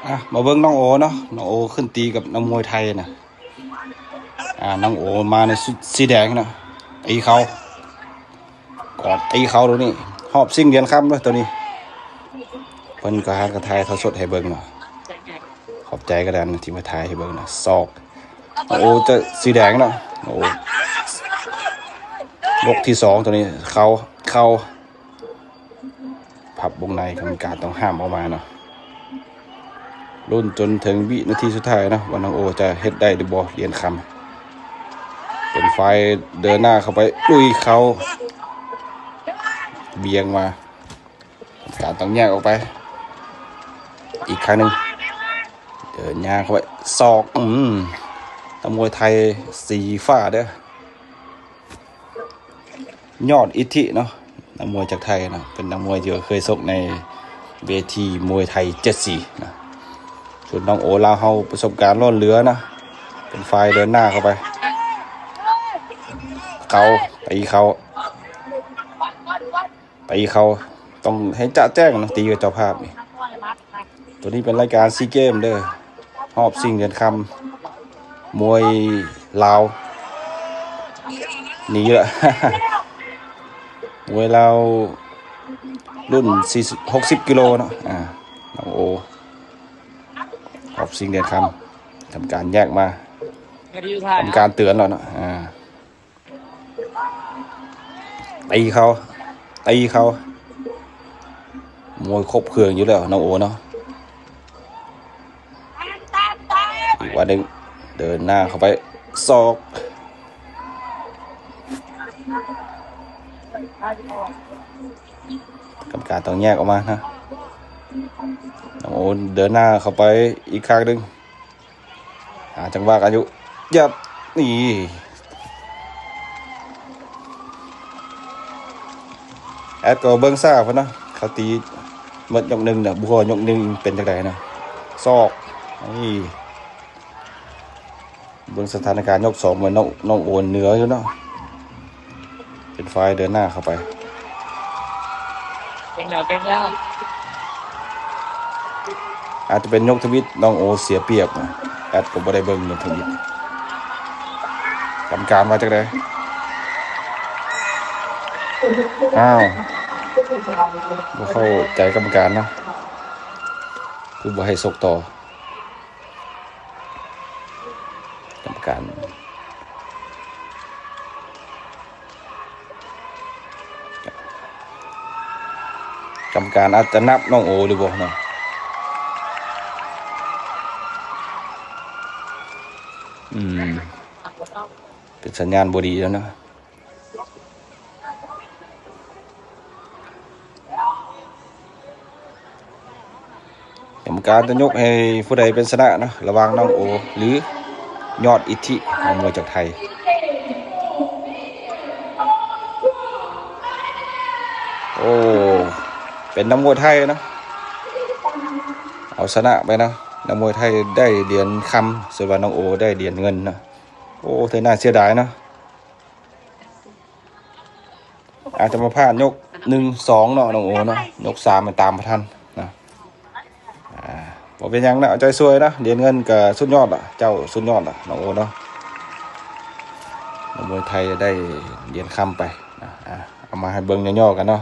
ອ່ະ ມາເບິ່ງນ້ອງໂອເນາະ, ນ້ອງໂອຂຶ້ນຕີກັບນັກມວຍໄທນະ. ອ່າ ນ້ອງໂອມາໃນຊຸດສີແດງເນາະ, ຕີເຂົ່າ ກອດຕີເຂົ່າໂຕນີ້ ຮອບຊິງຫຼຽນຄຳເດີ້ໂຕນີ້. ເພິ່ນກໍຫາກະຖ່າຍທອດສົດໃຫ້ເບິ່ງເນາະ, ຂອບໃຈກໍໄດ້ທີ່ມາຖ່າຍໃຫ້ເບິ່ງນະ. ສອກ ໂອ ຈະສີແດງເນາະ, ໂອ ຍົກທີສອງໂຕນີ້ ເຂົ່າ ເຂົ່າ ພັບວົງໃນ ກຳມະການຕ້ອງຫ້າມອອກມາເນາະ. ລຸ້ນຈົນເຖິງວິນາທີສຸດທ້າຍເນາະ ວ່ານ້ອງໂອຈະເຮັດໄດ້ຫຼືບໍ່ ຫຼຽນຄຳ. ເປັນຝ່າຍເດີນໜ້າເຂົ້າໄປ ລຸຍເຂົ່າ ບຽງມາ ກຳມະການຕ້ອງແຍກອອກໄປອີກຄັ້ງໜຶ່ງ. ເດີນຍ່າງເຂົ້າໄປ ສອກ ອືມ ນັກມວຍໄທສີຟ້າເດີ້ ຍອດອິດທິເນາະ, ນັກມວຍຈາກໄທເນາະ, ເປັນນັກມວຍທີ່ວ່າເຄີຍຊົກໃນເວທີມວຍໄທເຈັດສີນະ. ສ່ວນນ້ອງໂອລາວເຮົາປະສົບການລ້ອນເຫຼືອນະ, ເປັນຝ່າຍເດີນໜ້າເຂົ້າໄປ ເຂົ່າ ຕີເຂົ່າ ຕີເຂົ່າ ຕ້ອງໃຫ້ຈະແຈ້ງນະ, ຕີກັບເຈົ້າພາບນີ້. ໂຕນີ້ເປັນລາຍການຊີເກມເດີ້, ຮອບຊິງຫຼຽນຄຳ ມວຍລາວ ໜີລະ ມວຍລາວລຸ້ນສີ່ສິບ ຫົກສິບກິໂລເນາະ. ອ່າ ນ້ອງໂອ ຮອບຊິງຫຼຽນຄຳ ກຳມະການແຍກມາ ກຳມະການເຕືອນແລ້ວເນາະ. ອ່າ ຕີເຂົ່າ ຕີເຂົ່າ ມວຍຄົບເຄື່ອງຢູ່ແລ້ວນ້ອງໂອເນາະ. ອີກວັນໜຶ່ງ ເດີນໜ້າເຂົ້າໄປ ສອກ ກຳມະການຕ້ອງແຍກອອກມານະ. ນ້ອງໂອເດີນໜ້າເຂົ້າໄປອີກຄັ້ງໜຶ່ງ. ຫາຈັງຫວະກັນຢູ່ ຍັບ ນີ້ ແອດກໍເບິ່ງຊ້າເພິ່ນນະ, ເຂົາຕີໝົດຍົກໜຶ່ງນະ ບໍ່ຮູ້ວ່າຍົກໜຶ່ງເປັນຈັ່ງໃດນະ. ສອກ ນີ້ ເບິ່ງສະຖານະການຍົກສອງ ເໝືອນນ້ອງ ນ້ອງໂອເໜືອຢູ່ເນາະ. ເປັນຝ່າຍເດີນໜ້າເຂົ້າໄປ ເກັ່ງແລ້ວ ເກັ່ງແລ້ວ. ອາດຈະເປັນຍົກທຳອິດ ນ້ອງໂອເສຍປຽບນະ, ແອດກໍບໍ່ໄດ້ເບິ່ງຍົກທຳອິດ. ກຳມະການວ່າຈັ່ງໃດ? ອ້າວ ບໍ່ເຂົ້າໃຈກຳມະການເນາະ, ຄືບໍ່ໃຫ້ຊົກຕໍ່. ກຳມະການ ກຳມະການອາດຈະນັບນ້ອງໂອຫຼືບໍ່ເນາະ? ອືມ ເປັນສັນຍານບໍ່ດີແລ້ວເນາະ. ກຳມະການຈະຍົກໃຫ້ຜູ້ໃດເປັນຊະນະເນາະ ລະຫວ່າງນ້ອງໂອ ຫຼື ຍອດອິດທິ ນັກມວຍຈາກໄທ. ໂອ້ ເປັນນັກມວຍໄທເນາະ ເອົາຊະນະໄປເນາະ, ນັກມວຍໄທໄດ້ຫຼຽນຄຳ ສ່ວນວ່ານ້ອງໂອໄດ້ຫຼຽນເງິນເນາະ. ໂອ້ ແຕ່ໜ້າເສຍດາຍເນາະ. ອາດຈະມາພາດຍົກໜຶ່ງ ສອງເນາະ ນ້ອງໂອເນາະ, ຍົກສາມມັນຕາມບໍ່ທັນນະ. ອ່າ ບໍ່ເປັນຫຍັງນະ, ເອົາໃຈຊ່ວຍນະ, ຫຼຽນເງິນກໍສຸດຍອດລະ, ເຈົ້າສຸດຍອດລະ ນ້ອງໂອເນາະ. ນັກມວຍໄທໄດ້ຫຼຽນຄຳໄປນະ. ອ່າ ເອົາມາໃຫ້ເບິ່ງຫຍໍ້ໆກັນເນາະ.